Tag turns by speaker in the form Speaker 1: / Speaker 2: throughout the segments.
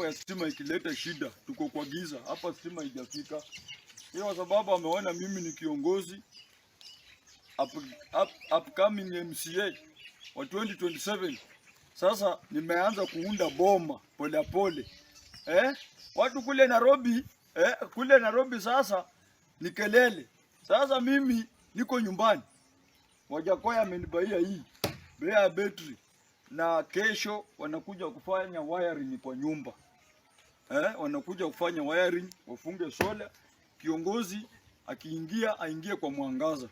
Speaker 1: Ya stima ikileta shida, tuko kwa giza hapa, stima haijafika. Hiyo kwa sababu ameona mimi ni kiongozi upcoming MCA wa 2027. Sasa nimeanza kuunda boma pole pole. Watu kule Nairobi, kule Nairobi sasa ni kelele. Sasa mimi niko nyumbani. Wajackoyah amenibuyia hii bei ya betri na kesho wanakuja kufanya wiring kwa nyumba. Wanakuja kufanya wiring, wafunge sola. Kiongozi akiingia aingie kwa mwangaza.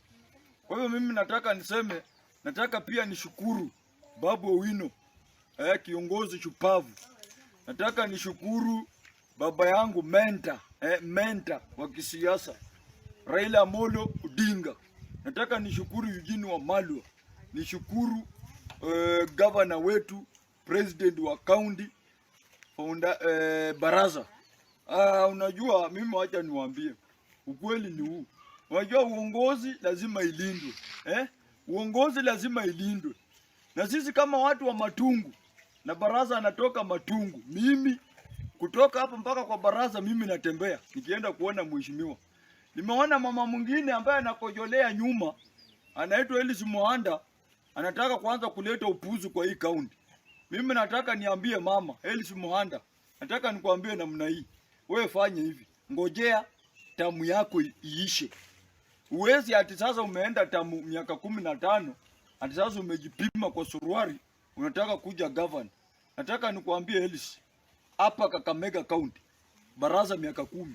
Speaker 1: Kwa hivyo mimi nataka niseme, nataka pia nishukuru Babu Owino, kiongozi shupavu. Nataka nishukuru baba yangu mentor, mentor wa kisiasa Raila Amolo Odinga. Nataka nishukuru Eugene Wamalwa, nishukuru governor wetu, president wa county founder, baraza. Unajua mimi wacha niwaambie ukweli ni huu. Unajua uongozi lazima ilindwe, eh? Uongozi lazima ilindwe, na sisi kama watu wa Matungu na baraza anatoka Matungu, mimi kutoka hapa mpaka kwa baraza mimi natembea nikienda kuona mheshimiwa. Nimeona mama mwingine ambaye anakojolea nyuma, anaitwa Elis Muhanda, anataka kuanza kuleta upuzi kwa hii kaunti. Mimi nataka niambie mama Elis Muhanda, nataka nikwambie namna hii, wewe fanye hivi, ngojea term yako iishe. Uwezi ati sasa umeenda term miaka 15, ati sasa umejipima kwa suruari unataka kuja governor. Nataka nikwambie Elis, hapa Kakamega County baraza miaka 10,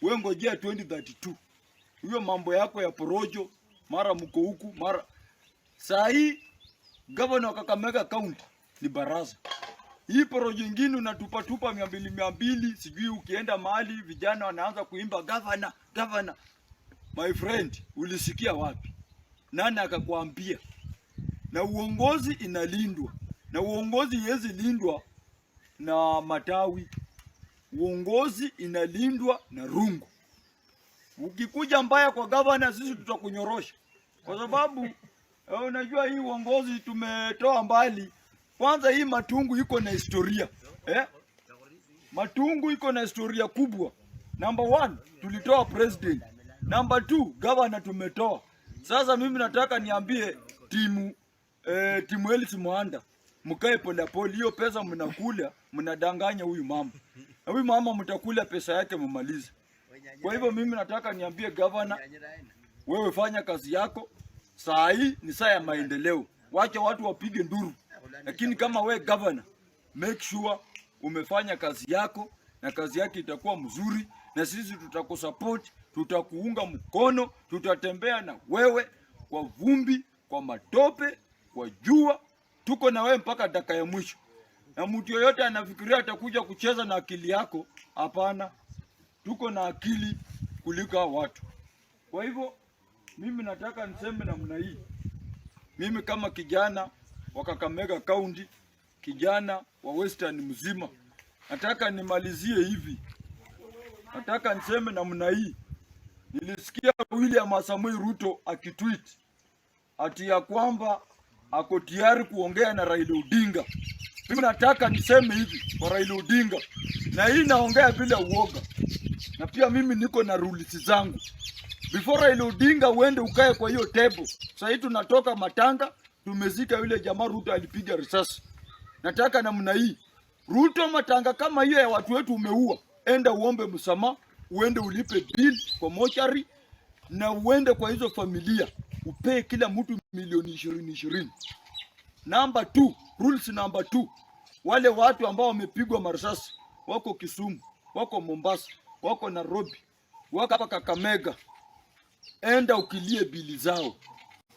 Speaker 1: wewe ngojea 2032. Hiyo mambo yako ya porojo, mara mko huku mara saa hii governor wa Kakamega County ni baraza. Hii porojo ingine unatupa tupa 200 200, sijui ukienda mahali vijana wanaanza kuimba governor, governor. My friend, ulisikia wapi? Nani akakwambia? Na uongozi inalindwa, na uongozi iwezi lindwa na matawi. Uongozi inalindwa na rungu. Ukikuja mbaya kwa gavana, sisi tutakunyorosha, kwa sababu unajua hii uongozi tumetoa mbali. Kwanza hii Matungu iko na historia, eh? Matungu iko na historia kubwa. Number one, tulitoa president. Number two, governor tumetoa. Sasa mimi nataka niambie timu Elis Muhanda, mkae polepole. Hiyo pesa mnakula, mnadanganya huyu mama, na huyu mama mtakula pesa yake mumalize. Kwa hivyo mimi nataka niambie governor, wewe fanya kazi yako. Saa hii ni saa ya maendeleo, wacha watu wapige nduru, lakini kama we governor, make sure umefanya kazi yako na kazi yake itakuwa mzuri, na sisi tutakusupport, tutakuunga mkono, tutatembea na wewe kwa vumbi, kwa matope, kwa jua, tuko na wewe mpaka dakika ya mwisho. Na mtu yoyote anafikiria atakuja kucheza na akili yako, hapana. Tuko na akili kuliko hao watu. Kwa hivyo mimi nataka niseme namna hii, mimi kama kijana wa Kakamega County, kijana wa Western mzima, nataka nimalizie hivi. Nataka niseme namna hii. Nilisikia William Samoei Ruto akitweet ati ya kwamba ako tayari kuongea na Raila Odinga. Mimi nataka niseme hivi kwa Raila Odinga, na hii naongea bila uoga, na pia mimi niko na rules zangu. Before Raila Odinga uende ukae kwa hiyo table. Sasa hii tunatoka matanga, tumezika yule jamaa Ruto alipiga risasi. Nataka namna hii, Ruto, matanga kama hiyo ya watu wetu umeua, enda uombe msamaha, uende ulipe bill kwa mochari na uende kwa hizo familia upee kila mtu milioni 20 20. Number two, rules number two, wale watu ambao wamepigwa marisasi wako Kisumu, wako Mombasa, wako Nairobi, wako hapa Kakamega, enda ukilie bili zao.